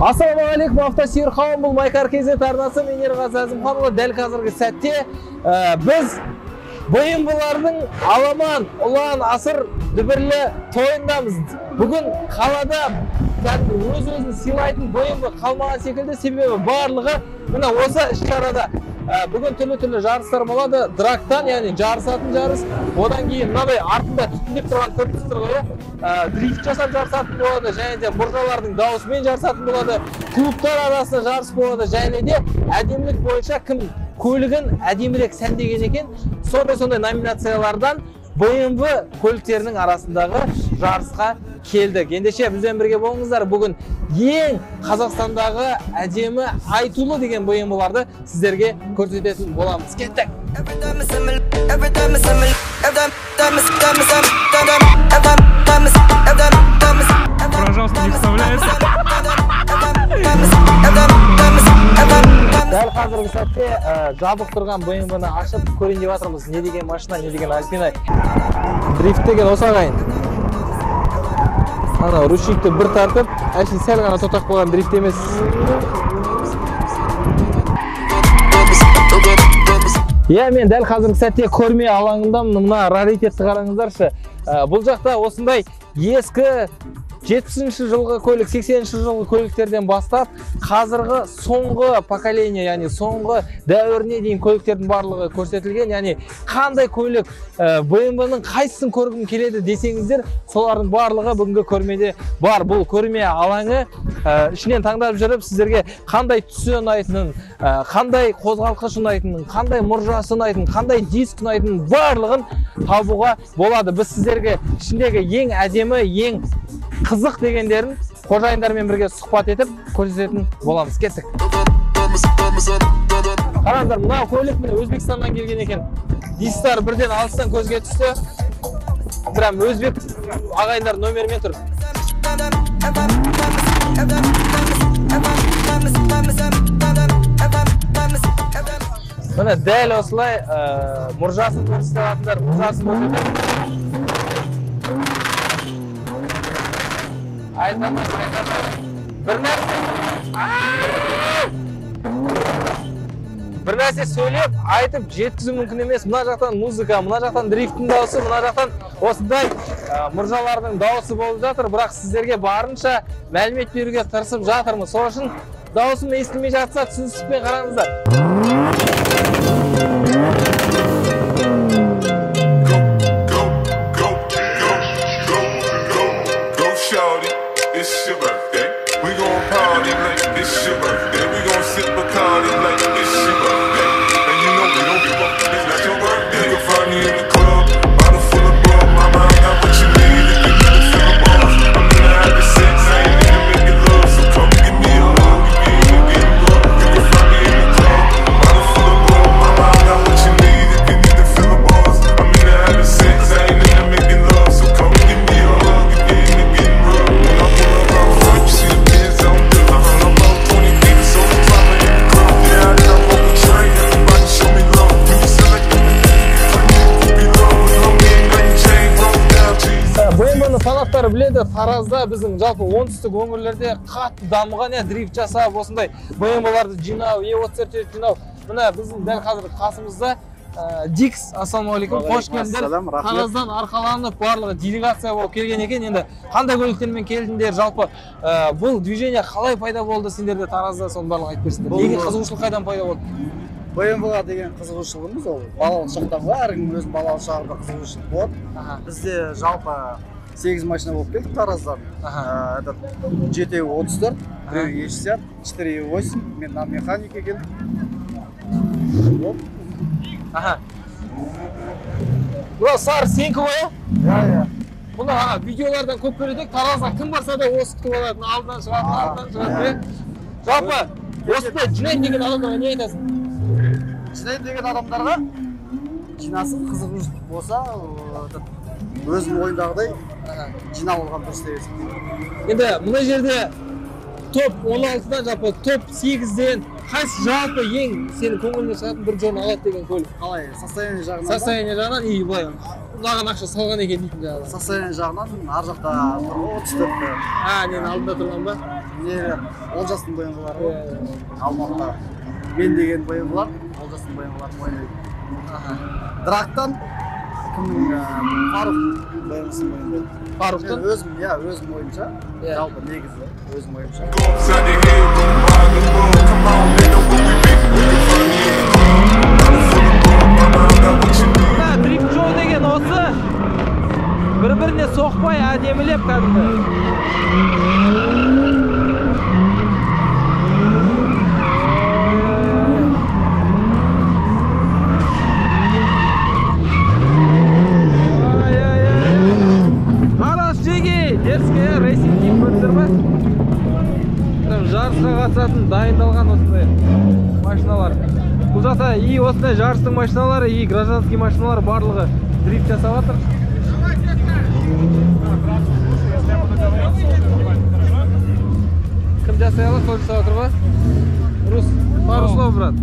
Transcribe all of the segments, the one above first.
Ассалаумағалейкум, автосүйер қауым, бұл Майкар KZ арнасы, мен Ерғазы Әзімханұлы. Дәл қазіргі сәтте біз BMW-лардың аламан, ұлан, асыр дүбірлі тойындамыз. Бүгін қалада кәдімгі өз-өзін сыйлайтын BMW қалмаған секілді, себебі барлығы міне осы іс-шарада. Бүгін түрлі-түрлі жарыстар болады. Драгтан, яғни жарысатын жарыс, одан кейін мынадай артында түтіндеп тұрған көріп тұрсыздар ғой, дрифт жасап жарысатын болады, және де мұржалардың дауысымен жарысатын болады, клубтар арасында жарыс болады, және де әдемілік бойынша кім көлігін әдемірек сәндеген екен, сондай-сондай номинациялардан BMW көліктерінің арасындағы жарысқа келдік. Ендеше бізбен бірге болыңыздар. Бүгін ең Қазақстандағы әдемі айтулы деген BMW-ларды сіздерге көрсететін боламыз. Кеттік! Пожалуйста, не вставляйся. Дәл қазіргі сәтте жабық тұрған BMW-ны ашып көрейін деп жатырмыз. Не деген машина, не деген Альпина. Дрифт деген осы ағайын. Ана ручникті бір тартып, әшейін сәл ғана тоқтап қойған дрифт емес. Иә, мен дәл қазіргі сәтте көрме алаңындамын. Мына раритетті қараңыздаршы. Бұл жақта осындай ескі 70-ші жылғы көлік, 80-ші жылғы көліктерден бастап, қазіргі соңғы поколение, яғни соңғы дәуіріне дейін көліктердің барлығы көрсетілген. Яғни қандай көлік, BMW-ның қайсысын көргім келеді десеңіздер, солардың барлығы бүгінгі көрмеде бар. Бұл көрме алаңы ішінен таңдап жүріп, сіздерге қандай түсі ұнайтынын, қандай қозғалтқыш ұнайтынын, қандай мұржасы ұнайтынын, қандай диск ұнайтынын барлығын табуға болады. Біз сіздерге ішіндегі ең әдемі, ең қызық дегендерін қожайындармен бірге сұхбат етіп көрсететін боламыз. Кеттік. Қараңыздар, мына көлік міне Өзбекстаннан келген екен. Дисктар бірден алыстан көзге түсті. Прям өзбек ағайындар номерімен тұр. Міне дәл осылай мұржасын көрсете алатындар, мұржасын көрсетеді. Айтамыз, бір нәрсе сөйлеп, айтып жеткізу мүмкін емес. Мына жақтан музыка, мына жақтан дрифттің дауысы, мына жақтан осындай мұржалардың дауысы болып жатыр. Бірақ сіздерге барынша мәлімет беруге тырысып жатырмыз. Сол үшін дауысым естілмей жатса, түсіністікпен қараңыздар. It's your birthday. We gon' party like it's your birthday. We gon' sip Bacardi like it's your birthday. And you know we don't give up. It's not your birthday. You can find me in the club, bottle full of bub. Mama, I got what you need if you need to fill the balls. I'm in the having sex, I ain't even making love. So come give me a hug, if you ain't getting rough. You can find me in the club, bottle full of bub. Mama, I got what you need if you need to fill the balls. I'm in the having sex, I ain't even making love. So come give me a hug, if you ain't getting rough. BMW-ның фанаттары біледі, Таразда біздің жалпы оңтүстік өңірлерде қатты дамыған, дрифт жасап, осындай BMW-ларды жинау, E34 жинау. Міне біздің дәл қазір қасымызда Дикс, ассалаумағалейкум, қош келдіңдер. Тараздан арқаланып барлығы делегация болып келген екен. Енді қандай көліктермен келдіңдер, жалпы бұл движение қалай пайда болды сендерде Таразда, соның барлығын айтып берсеңдер. Неге қызығушылық қайдан пайда болды? BMW-ға деген қызығушылығымыз ол балалық шақтан ғой, әркімнің өз балалық шағында қызығушылық болады. Бізде жалпы 8 машина болып келдік Тараздан. Жетеуі 34, біреуі E60, 4,8, мен на механике келдік. Мынау сары сенікі ғой, иә? Иә. Бұны видеолардан көп көредік, Таразға кім барса да осы күтіп алатын, алдынан шығады, артынан шығады, иә? Жалпы осындай жинаймын деген адамдарға не айтасың? Жинаймын деген адамдарға жинасын, қызығушылық болса, өзінің ойындағыдай жинап алған дұрыс деп есептеймін. Енді мына жерде топ 16-дан жалпы топ 8-ден қайсы жалпы ең сенің көңіліңе шығатын бір орын алады деген көлік? Қалай, состояние жағынан ба? Состояние жағынан, и былай мынаған ақша салған екен дейтін жағынан. Состояние жағынан ар жақта тұр ғой, 34-ті. А, ненің алдында тұрған ба? Нелер, Олжастың BMW-лары ғой. Алматыда мен деген BMW-лар, Олжастың BMW-лары мойындайды. Драгтан кімнің, Фарух BMW-сін мойындайды. Фарухтың? Өзім, иә, өзім ойымша. Жалпы негізі өзім ойымша. Дрифт шоу деген осы бір-біріне соқпай әдемілеп кәдімгі. Қараш жеге, дерзкий racing team көрдіңдер ме? Жарысқа қатысатын дайындалған осындай машиналар. Бұл жақта и осындай жарыстың машиналары, и гражданский машиналар барлығы дрифт жасап жатыр. Кім жасай алады, сол жасап жатыр ба? Рус, пару слов, брат.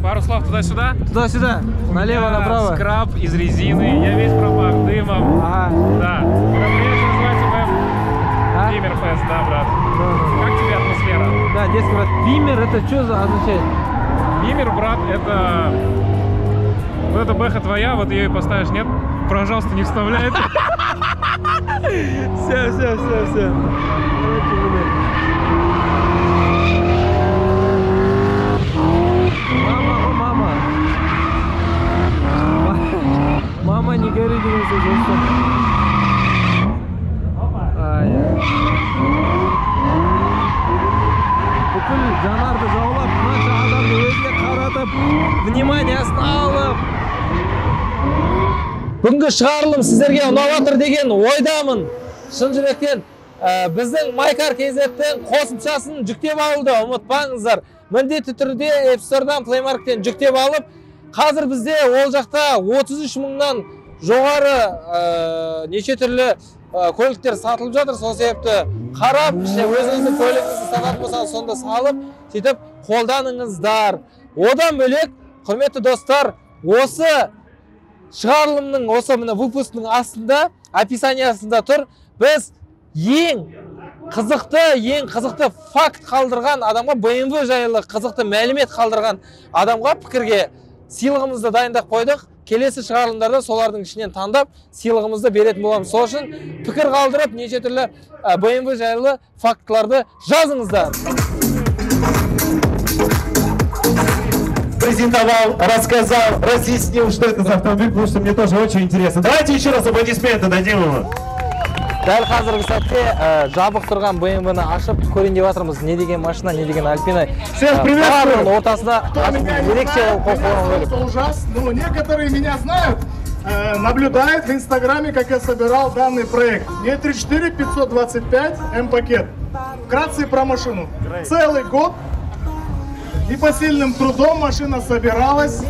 Пару слов туда-сюда? Туда-сюда, налево, направо. Скраб из резины, я весь пропах дымом. Ага. Да. Мероприятие называется Бимер Фест, да, брат. Как тебе атмосфера? Да, детский брат. Бимер, это что за означает? Бимер, брат, это... Вот эта бэха твоя, вот ее и поставишь, нет? Пожалуйста, не вставляй это. Все, все, все, все. Мама, о, мама. Мама, не горюй, деген сөз осы. Бүкіл жанарды жаулап, мынанша адамды өзіне қаратып, вниманиясын алып. Бүгінгі шығарылым сіздерге ұнап жатыр деген ойдамын. Шын жүректен біздің MyCar KZ-тің қосымшасын жүктеп алуды ұмытпаңыздар. Міндетті түрде App Store'дан, Play Market'тен жүктеп алып, қазір бізде ол жақта 33 мыңнан жоғары неше түрлі көліктер сатылып жатыр. Сол себепті қарап, ішіне өзіңіздің көлігіңізді сататын болсаңыз, сонда салып, сөйтіп қолданыңыздар. Одан бөлек, құрметті достар, осы шығарылымның, осы мына выпусктың астында, описаниясында тұр, біз ең қызықты факт қалдырған адамға, BMW жайлы қызықты мәлімет қалдырған адамға пікірге сыйлығымызды дайындап қойдық. Келесі шығарылымдарда солардың ішінен таңдап сыйлығымызды беретін боламыз. Сол үшін пікір қалдырып, неше түрлі BMW жайлы фактыларды жазыңыздар. Презентовал, рассказал, разъяснил, что это за автомобиль, потому что мне тоже очень интересно. Давайте еще раз аплодисменты дадим ему. Дәл қазіргі сәтте жабық тұрған BMW-ні ашып көрейін деп жатырмыз. Не деген машина, не деген Альпина. Всех приветствую! Ортасында ерекше қол қойған көлік. Ужас. Ну, некоторые меня знают, наблюдают в Инстаграме, как я собирал данный проект. Е34 525 М-пакет. Вкратце про машину. Целый год непосильным трудом машина собиралась,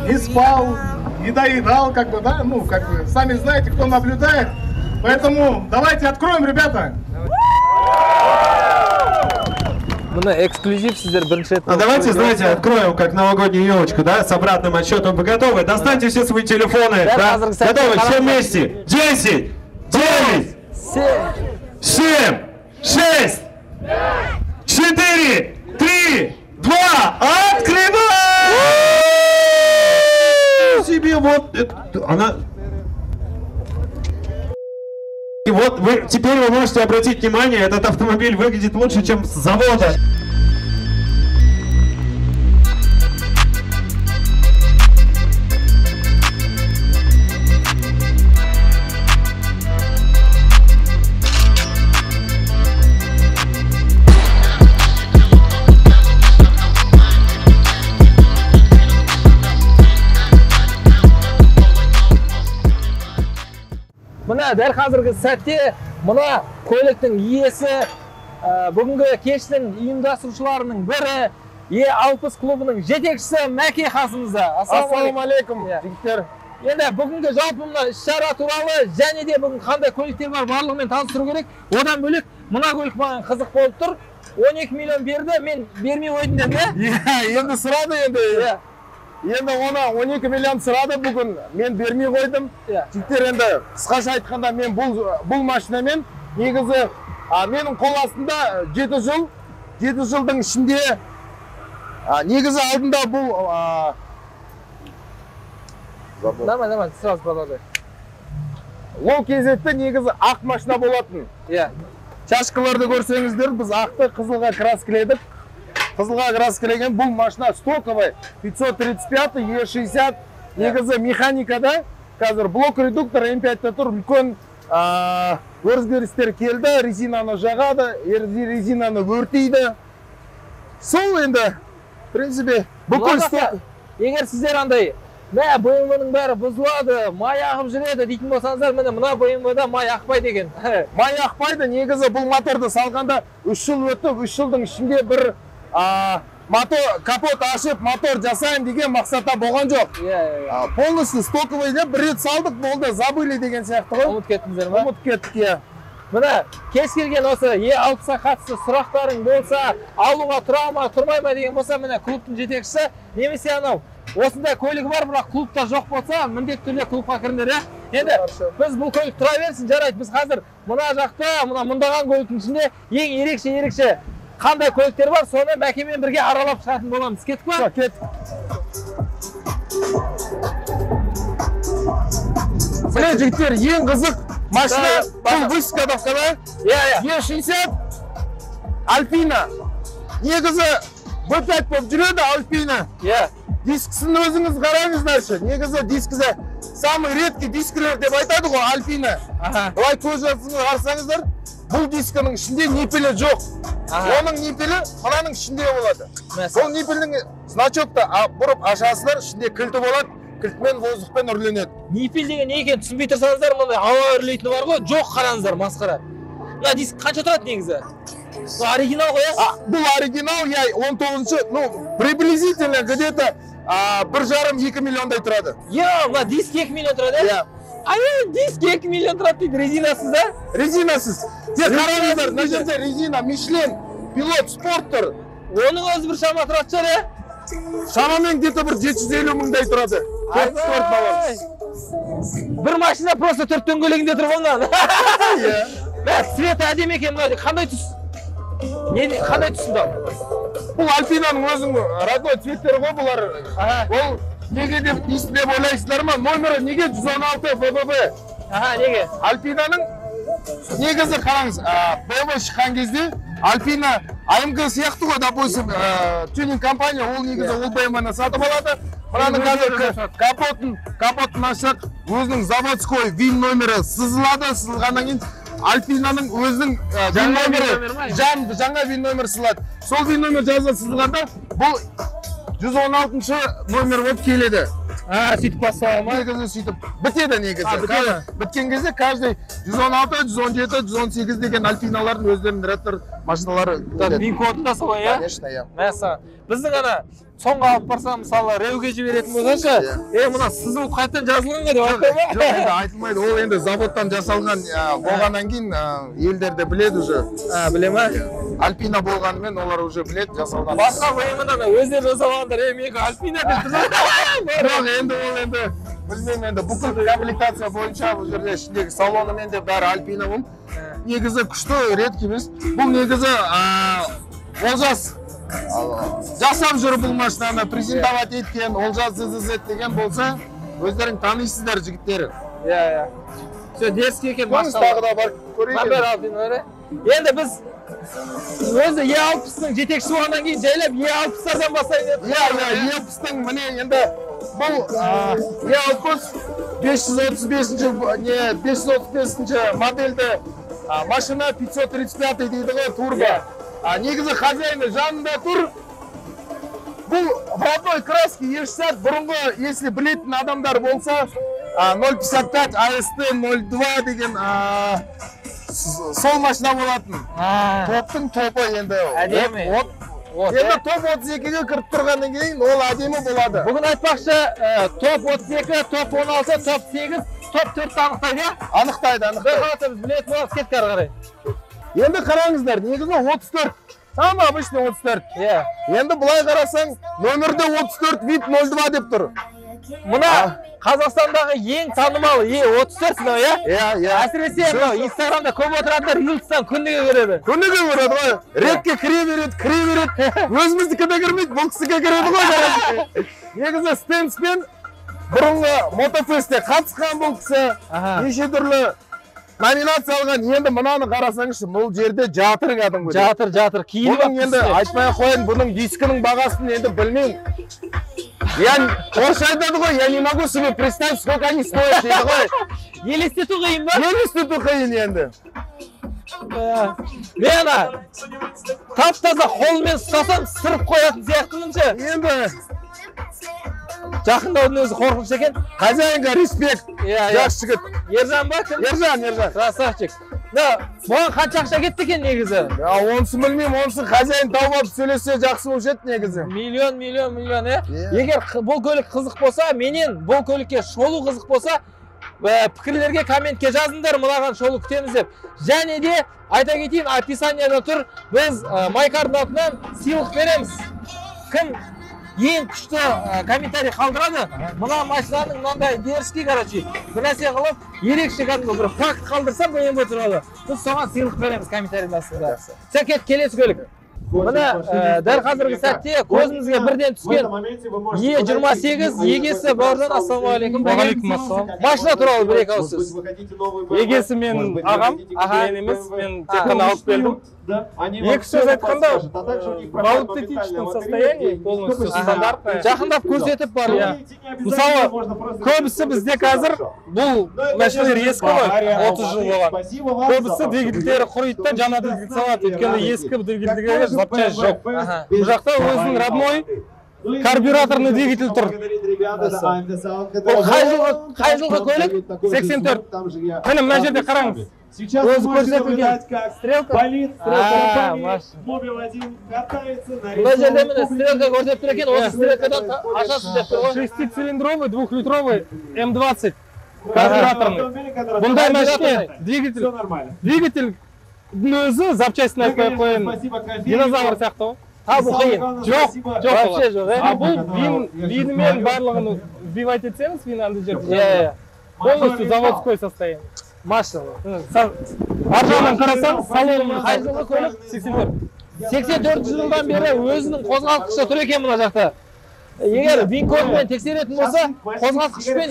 не спал, не доедал, как бы, да, ну, как бы, сами знаете, кто наблюдает. Поэтому давайте откроем, ребята. Мына эксклюзив сіздер бірінші рет. А давайте, знаете, откроем как новогоднюю елочку, да, с обратным отсчетом. Вы готовы? Достаньте все свои телефоны. Да? Готовы? Все вместе. 10, 9, 7, 6, 4, 3, 2, открываем! Себе вот, это, она... И вот вы, теперь вы можете обратить внимание, этот автомобиль выглядит лучше, чем с завода. Мына дәл қазіргі сәтте мына көліктің иесі, бүгінгі кештің ұйымдастырушыларының бірі, Е60 клубының жетекшісі Мәке қасымызда. Ассалаумағалейкум, жігіттер. Енді бүгінгі жалпы мына іс-шара туралы және де бүгін қандай көліктер бар барлығымен таныстыру керек. Одан бөлек мына көлік маған қызық болып тұр. 12 миллион берді, мен бермей қойдым деді. Иә, енді сұрады енді. Енді оны 12 миллион сұрады бүгін, мен бермей қойдым. Жігіттер, енді қысқаша айтқанда мен бұл машинамен негізі Менің қол астында 7 жыл, 7 жылдың ішінде негізі алдында бұл Нормально, нормально, сразу продолжай. Ол кезекте негізі ақ машина болатын. Иә. Чашкаларды көрсеңіздер, біз ақты қызылға краскіледік. Қызылға краскілеген бұл машина стоковый 535 E60. Негізі механикада қазір блок редуктор М5-те тұр, үлкен өзгерістер келді, резинаны жағады, резинаны өртейді. Сол енді, в принципе, бүкіл сток. Егер сіздер андай, мә, BMW-ның бәрі бұзылады, май ағып жүреді дейтін болсаңыздар, міне мына BMW-да май ақпайды екен. Май ақпайды, негізі бұл моторды салғанда 3 жыл өтті, 3 жылдың ішінде бір мотор, капот ашып, мотор жасайым деген мақсатта болған жоқ. Полностью стоковый деп бір рет салдық, болды, забыли деген сияқты ғой. Ұмытып кеттіңіздер ма? Ұмытып кеттік, иә. Міне, кез келген осы Е60-қа қатысты сұрақтарың болса, алуға тұра ма, тұрмай ма деген болса, міне клубтың жетекшісі, немесе анау осындай көлігі бар, бірақ клубта жоқ болса, міндетті түрде клубқа кіріңдер, иә? Енді біз бұл көлік тұра берсін, жарайды, біз қазір мына жақта, мына мыңдаған көліктің ішінде ең ерекше қандай көліктер бар, соны Бәкемен бірге аралап шығатын боламыз. Кеттік па? Кеттік. Міне, жігіттер, ең қызық машина бұл выставкада. Иә, иә. E60 Альпина. Негізі V5 болып жүреді Альпина. Иә. Дискісін өзіңіз қараңыздаршы. Негізі дискісі самый редкий дискілер деп айтады ғой Альпина. Былай көз қарасаңыздар, бұл дискінің ішінде ниппелі жоқ. Оның ниппелі мынаның ішінде болады. Бұл ниппелдің значокты бұрып ашасыздар, ішінде кілті болады, кілтмен воздухпен үрленеді. Ниппель деген не екенін түсінбей тұрсаңыздар, мынандай ауа үрлейтіні бар ғой, жоқ қараңыздар, масқара. Мына диск қанша тұрады негізі? Бұл оригинал ғой, иә? Бұл оригинал, иә, 19-шы, ну, приблизительно где-то 1,5-2 миллиондай тұрады. Иә, мына диск 2 миллион тұрады, иә? Ай, диск 2 миллион тұрады дейді, резинасыз, да? Резинасыз. Тек қараңыздар, мына жерде резина Мишлен, пилот, спорт тұр. Оның өзі бір шама тұрады шығар, иә? Шамамен где-то бір 750 мыңдай тұрады. 4 баллон. Бір машина просто 4 дөңгелегінде тұр ғой мынаның. Иә. Мә, цветі әдемі екен мына. Қандай түс? Не, қандай түсінде? Бұл Альпинаның өзінің родной цветтері ғой бұлар. Ол неге деп деп ойлайсыздар ма? Номері неге 116 ВВВ? Аха, неге? Альпинаның негізі қараңыз, BMW шыққан кезде Альпина AMG сияқты ғой, допустим, тюнинг компания, ол негізі ол BMW-ны сатып алады. Мынаның қазір капотын ашсақ, өзінің заводской ВИН номері сызылады, сызылғаннан кейін Альпинаның өзінің ВИН номері, жаңа ВИН номері сызылады. Сол ВИН номер жазылып сызылғанда бұл 116-шы номер болып келеді. Сөйтіп бастала ма? Негізі сөйтіп бітеді негізі. Біткен кезде каждый 116, 117, 118 деген Альпиналардың өздерінің ретро машиналары. ВИН коды да солай, иә? Конечно, иә. Мәссаған. Біздің ана соңға алып барсам, мысалы, Реуге жіберетін болсаңшы, мына сызылып қайтадан жазылған ғой деп айтпай ма? Жоқ, енді айтылмайды. Ол енді заводтан жасалған болғаннан кейін елдер де біледі уже. Біле ма? Альпина болғанымен олар уже біледі жасалған. Басқа BMW-дан өздері жасап алғандар, менікі Альпина деп тұр. Жоқ, енді ол енді білмеймін енді бүкіл комплектация бойынша бұл жерде ішіндегі салонымен де бәрі Альпина бұл. Негізі күшті, редкий емес. Бұл негізі Олжас жасап жүр бұл машинаны, презентовать еткен Олжас ЗЗЗ деген болса, өздерің танисыздар жігіттері. Иә, иә. Все, дерзкий екен машина. Тағы да бар көрейік. Енді біз өзі Е60-ның жетекшісі болғаннан кейін жайлап Е60-тардан бастайын дедік. Иә, иә, Е60-тың міне енді бұл Е60 535-ші не 535-ші модельді машина 535 дейді ғой, турбо. Негізі хозяины жанында тұр. Бұл в родной краске Е60 бұрынғы, если білетін адамдар болса, 0.55 AST 02 деген сол машина болатын. Топтың топы енді. Әдемі. Енді топ 32-ге кіріп тұрғаннан кейін ол әдемі болады. Бүгін айтпақшы, топ 32, топ 16, топ 8, топ 4-ті анықтайды, иә? Анықтайды, анықтайды. Біз білетін боламыз, кеттік ары қарай. Енді қараңыздар, негізі 34. Самый обычный 34. Иә. Енді былай қарасаң, нөмірде 34 VIP 02 деп тұр. Мына Қазақстандағы ең танымал Е34 мынау, иә? Иә, иә. Әсіресе мынау Инстаграмда көп отыратындар Рилстан күніге көреді. Күніге көреді ғой. Ретке кіре береді, кіре береді. Өзіміздікі де кірмейді, бұл кісіге кіреді ғой. Негізі стендспен бұрынғы мотофестте қатысқан бұл кісі. Неше түрлі номинация алған. Енді мынаны қарасаңызшы, бұл жерде жатыр кәдімгі. Жатыр, жатыр. Киініп Бұның енді айтпай ақ қояйын, бұның дискінің бағасын енді білмеймін. Я орысша айтады ғой, я не могу себе представить, сколько они стоят дейді ғой. Елестету қиын ба? Елестету қиын енді. Мен ана тап-таза қолмен ұстасам сырып қоятын сияқтымын ше. Енді жақындаудың өзі қорқыныш екен. Хозяинға респект. Жақсы жігіт. Ержан ба кім? Ержан, Ержан. Красавчик. Бұған қанша ақша кетті екен негізі? Онысын білмеймін, онысын хозяин тауып алып сөйлессе жақсы болушы еді негізі. Миллион, миллион, миллион, е? Егер бұл көлік қызық болса, менен бұл көлікке шолу қызық болса, пікірлерге, комментке жазыңдар, мынаған шолу күтеміз деп. Және де айта кетейін, описанияда тұр, біз Майкардың атынан сыйлық береміз. Кім ең күшті комментарий қалдырады, мына машинаның мынандай дерзкий, короче, бір нәрсе қылып, ерекше кәдімгі бір факт қалдырса BMW туралы, біз соған сыйлық береміз комментарийдің астында. Сәкет, келесі көлік. Міне дәл қазіргі сәтте көзімізге бірден түскен Е28 егесі Бауыржан, ассалаумағалейкум. Уағалейкум ассалам. Машина туралы бір екі ауыз сөз. Егесі мен ағам, мен емес, мен тек қана алып келдім. Екі сөз айтқанда, в аутентичном состоянии, полностью стандартная. Жақындап көрсетіп бар. Мысалы, көбісі бізде қазір бұл машиналар ескі ғой, 30 жыл болған. Көбісі двигательдері құриды да жаңа двигатель салады, өйткені ескі двигательдерге запчасть жоқ. Бұл жақта өзінің родной карбюраторный двигатель тұр. Ол қай жылғы көлік? 84. Міне мына жерде қараңыз. Өзі көрсетілген стрелка. Мына жерде міне стрелка көрсетіп тұр екен, осы стрелкадан ашасыз деп тұр ғой. 6-цилиндровый, 2-литровый М20 карбюраторный. Бұндай машине двигатель өзі запчастьін айтпай ақ қояйын, динозавр сияқты ғой. Табу қиын. Жоқ, жоқ. Вообще жоқ, А бұл винімен барлығын вбивать етсеңіз, вин анда жерде. Полностью заводской состояние. Машина. Ар жағынан қарасаң, салон қай жылғы көлік? 84. 84 жылдан бері өзінің қозғалтқышы тұр екен мына жақта. Егер вин-кодымен тексеретін болса, қозғалтқышпен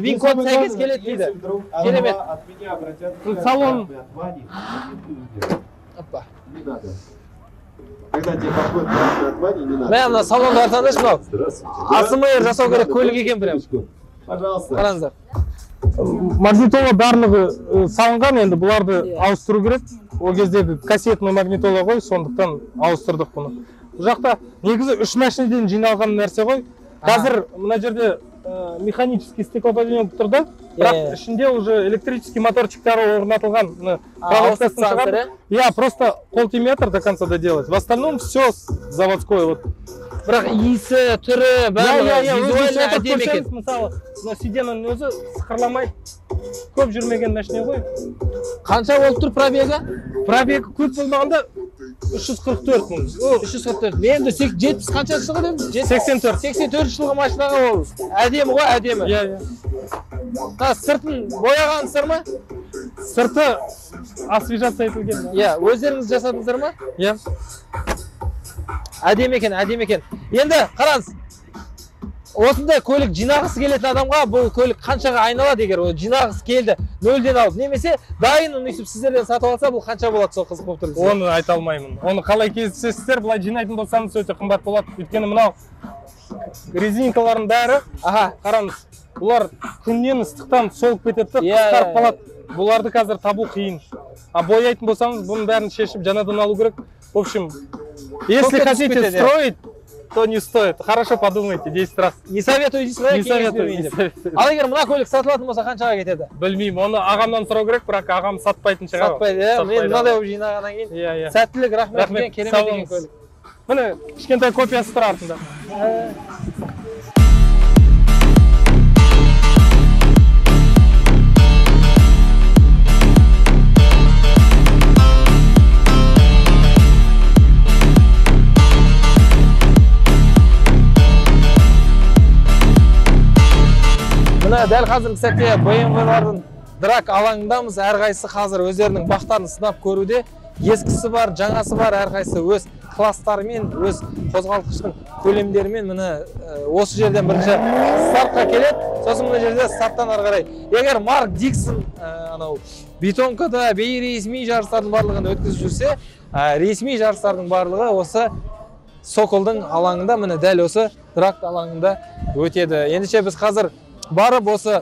вин-код сәйкес келеді дейді. Керемет. Салон. Опа. Мә, мына салонды қарасаңдаршы, мынау АСМР жасау керек көлік екен прям. Қараңыздар. Магнитола барлығы салынған, енді бұларды ауыстыру керек. Ол кездегі кассетный магнитола ғой, сондықтан ауыстырдық бұны. Бұл жақта негізі 3 машинадан жиналған нәрсе ғой. Қазір мына жерде механический стеклоподъемник тұр да, бірақ ішінде уже электрический моторчиктары орнатылған. Проводкасын шығарып, иә, просто қол тимей жатыр до конца доделать. В остальном все заводское. Вот. Бірақ иісі, түрі, барлығы визуально әдемі екен. Мысалы, мына сиденьенің өзі сықырламайды. Көп жүрмеген машина ғой. Қанша болып тұр пробегі? Пробегі көп болмағанда 344 мың. 344. Мен енді 70 қанша жылғы дедім? 84. 84 жылғы машинаға ол әдемі ғой, әдемі. Иә, иә. Сыртын бояғансыздар ма? Сырты освежаться етілген. Иә, өздеріңіз жасадыңыздар ма? Иә. Әдемі екен, әдемі екен. Енді қараңыз, осындай көлік жинағысы келетін адамға бұл көлік қаншаға айналады егер ол жинағысы келді, нөлден алып, немесе дайынын өйстіп сіздерден сатып алса, бұл қанша болады, сол қызық болып тұр бізге. Оны айта алмаймын. Оны қалай кездесесіздер, былай жинайтын болсаңыз өте қымбат болады. Өйткені мынау резинкалардың бәрі, қараңыз, бұлар күннен ыстықтан солып кетеді, қысқарып қалады. Бұларды қазір табу қиын. А бояйтын болсаңыз, бұның бәрін шешіп жаңадан алу керек. В общем, если хотите строить, то не стоит. Хорошо подумайте, 10 раз. Не советую дейсіз ғой? Не советую, не советую. Ал егер мына көлік сатылатын болса қаншаға кетеді? Білмеймін, оны ағамнан сұрау керек, бірақ ағам сатпайтын шығар. Сатпайды, иә. Мен мынадай болып жинағаннан кейін. Иә, иә. Сәттілік, рахмет, керемет екен көлік. Міне, кішкентай копиясы тұр артында. Міне дәл қазіргі сәтте BMW-лардың драг алаңындамыз. Әрқайсысы қазір өздерінің бақтарын сынап көруде. Ескісі бар, жаңасы бар, әрқайсысы өз класстарымен, өз қозғалтқыштың көлемдерімен. Міне осы жерден бірінші стартқа келеді, сосын мына жерде старттан ары қарай. Егер Марк Диксон анау бетонкада бейресми жарыстардың барлығын өткізіп жүрсе, ресми жарыстардың барлығы осы Соколдың алаңында, міне дәл осы драг алаңында өтеді. Ендеше біз қазір барып осы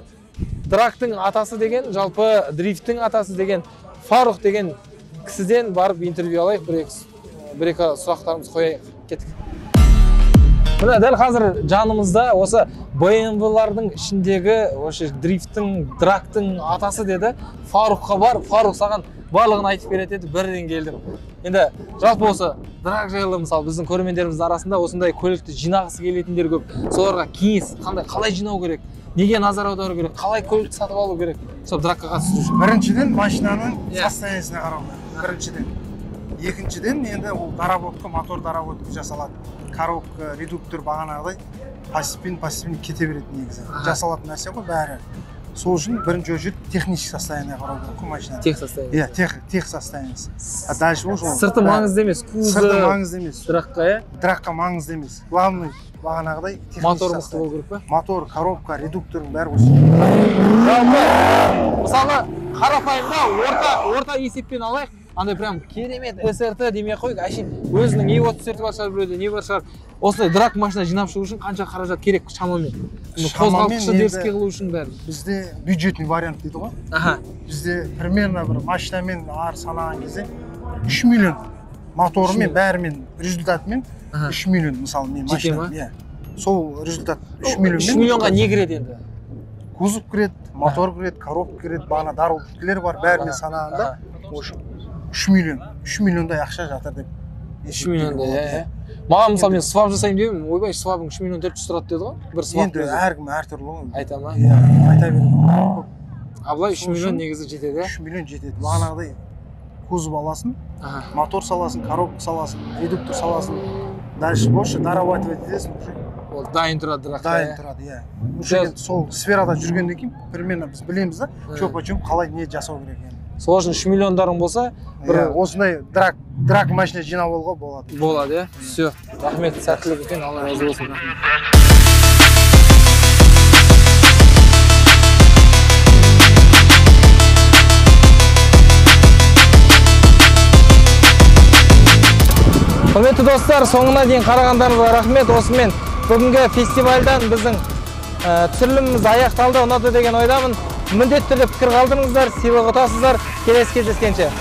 драгтың атасы деген, жалпы дрифттің атасы деген Фарух деген кісіден барып интервью алайық, бір екі сұрақтарымызды қояйық. Кеттік. Міне дәл қазір жанымызда осы BMW-лардың ішіндегі осы дрифттің, драгтың атасы деді. Фарухқа бар, Фарух саған барлығын айтып береді деді, бірден келдім. Енді жалпы осы драг жайлы, мысалы, біздің көрермендеріміздің арасында осындай көлікті жинағысы келетіндер көп. Соларға кеңес қандай, қалай жинау керек, неге назар аудару керек, қалай көлікті сатып алу керек сол драгқа қатысу үшін? Біріншіден, машинаның состояниесіне қарау керек. Біріншіден. Екіншіден, енді ол доработка, мотор доработка жасалады. Коробка, редуктор бағанағыдай постепенно кете береді негізі. Жасалатын нәрсе ғой бәрі. Сол үшін бірінші очередь технический состояние қарау керек қой машинаның. Тех состояние. Иә, тех состояниесі. А дальше ол сырты маңызды емес, кузов. Сырты маңызды емес. Драгқа, иә? Драгқа маңызды емес. Главный бағанағыдай технический мотор мықты болу керек па? Мотор, коробка, редуктордың бәрі осы. Жалпы, мысалы, қарапайымда орта есеппен алайық, андай прям керемет СРТ демей қойық, әшейін өзінің не 34 бар шығар, біреуде не бар шығар. Осындай драг машина жинап шығу үшін қанша қаражат керек шамамен? Қозғалтқышы дерске қылу үшін бәрі. Бізде бюджетный вариант дейді ғой. Аха. Бізде примерно бір машинамен ар санаған кезде 3 миллион моторымен, бәрімен, результатымен 3 миллион, мысалы, мен машина. Иә. Сол результат 3 миллион. 3 миллионға не кіреді енді? Кузов кіреді, мотор кіреді, коробка кіреді, бағана доработкалар бар, бәрімен санағанда 3 миллион, 3 миллиондай ақша жатыр деп. 3 миллиондай, иә. Маған, мысалы, мен свап жасаймын деймін, ойбай, свабың 3 миллион 400 тұрады деді ғой. Бір свап. Енді әркім әртүрлі ғой. Айта ма? Иә, айта береді. А былай 3 миллион негізі жетеді, 3 миллион жетеді. Бағанағыдай кузов аласың, мотор саласың, коробка саласың, редуктор саласың. Дальше больше дорабатывать етесің уже. Ол дайын тұрады драгта. Дайын тұрады, иә. Уже сол сферада жүргеннен кейін примерно біз білеміз да, чё почём, қалай не жасау керек екенін. Сол үшін 3 миллиондарың болса, бір осындай драг машина жинап алуға болады. Болады, иә? Все. Рахмет, сәттілік екен, Алла разы болсын. Құрметті достар, соңына дейін қарағандарыңызға рахмет. Осымен бүгінгі фестивальдан біздің түсіріліміміз аяқталды. Ұнады деген ойдамын. Міндетті түрде пікір қалдырыңыздар, сыйлық ұтасыздар. Келесі кездескенше.